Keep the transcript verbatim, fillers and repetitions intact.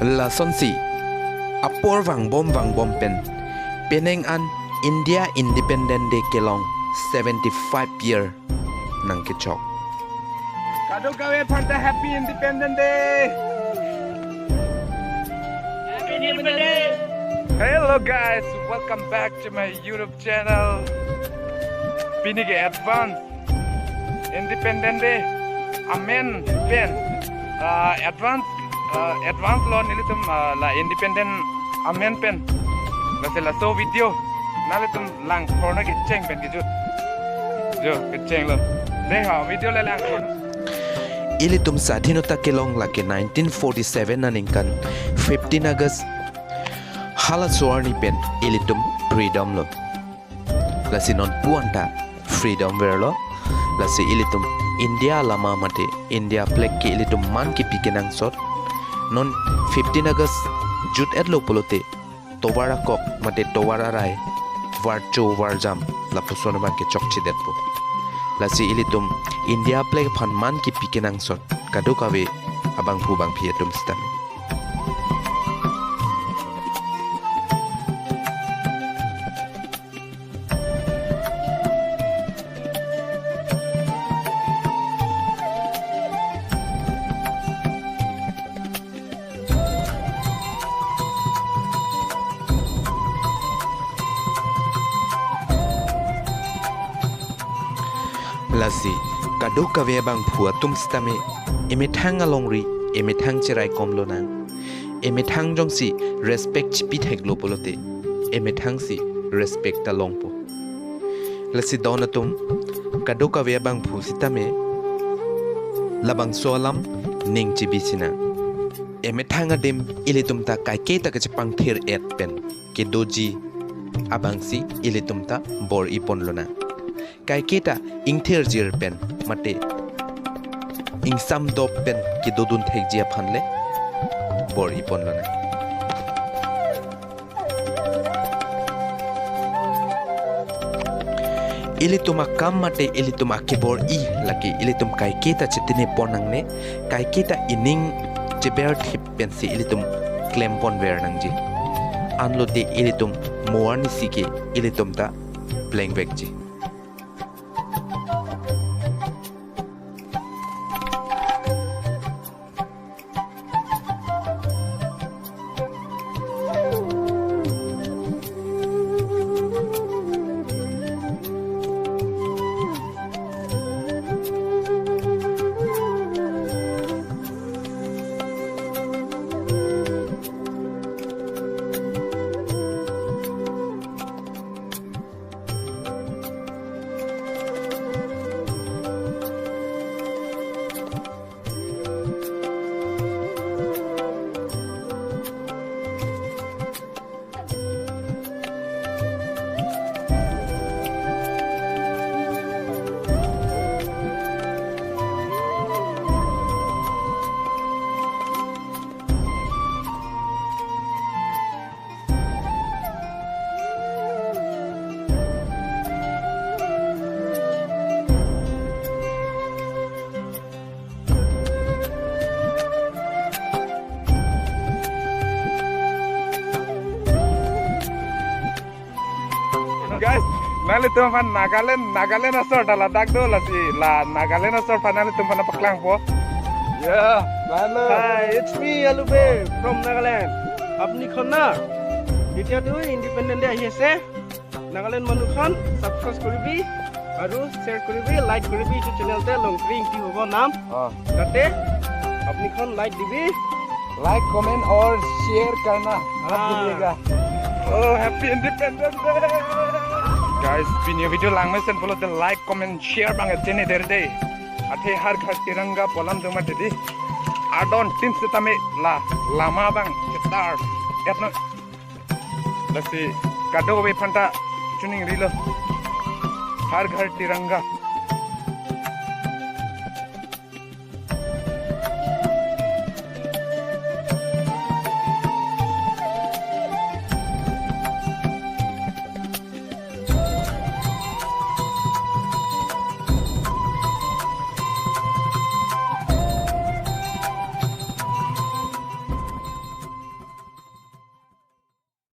Lasonsi apor vangbom vangbom pen penang an India Independent Day kelong seventy-five year nangkechok. Kadokave aphanta Happy Independence Day. Happy Independence Day. Hello guys, welcome back to my YouTube channel. Pini ke advance Independence Day amen pen, ah, advance, ah, advance lo nelitum, ah, la independent amen pen. Lasi laso video nanglitum lang thorna kecheng pen kejut. Jo, kecheng lo. Dei ha, video le lang thorna. Ilitum sadhinota kelong lake nineteen forty-seven aningkan fifteen August, halaso arni pen ilitum freedom lo. Lasi non puanta freedom verlo. Lasi ilitum India lama mate India flag ke ilitum man kipi kenangsot. Non fifteen August jut-etlo pulote tovar akok mate tovar arai, varcho varjam lapuson abang ke chokchedetpo. Lasi ilitum India flag aphan man kipi kenangsot kadokave abangphu bangphi atum sitame. Lasi kadokave abangphu atum sitame emethang alongri emethang cheraikom lonang. Emethang jongsi respect chipi theklo pulote emethangsi respect ta longpo. Lasi don atum, kadokave abangphu sitame labangso alam ning chibi sinang. Emethang adim ilitum ta kaiketa kachepangthir-et pen kedoji abangsi ilitum ta bor-ipon lonang. Kaiketa ingthirjir pen mate ingsamdop pen kedodun thekji aphan le bor-ipon lonang. Ilitum akam mate ilitum akebor-i lake ilitum kaiketa chetine pon nangne, kaiketa ining cheber thip pensi ilitum klempon ver nangji. Anlote ilitum mo arnisi ke ilitum ta plengvekji. Guys, nanglitum aphan Nagaland, Nagaland asor ta ladak do, lasi la Nagaland asor aphan nanglitum aphan paklangpo. Yeah, hello. Hi, it's me, Alube from Nagaland. Apni khon na, এতিয়া তো independence day আহি আছে। নাগালেণ্ড মানুহ খান ছাবস্ক্ৰাইব কৰিবি আৰু শ্বেয়াৰ কৰিবি, লাইক কৰিবি এইটো চেনেলতে লংক্ৰিং কি হ'ব নাম। অ। তাতে আপনি খান লাইক দিবি। Like, comment और share करना मत हाँ। भूलिएगा। Oh, Happy Independence Day। Guys, pini video langmesen pulote like, comment, share bang chene der de. Athe Har Ghar Tiranga pu alam do mati di. Adon tin sitame la lama bang chetar. Etno Lasi kadokave aphanta chuning rilo. Har Ghar Tiranga.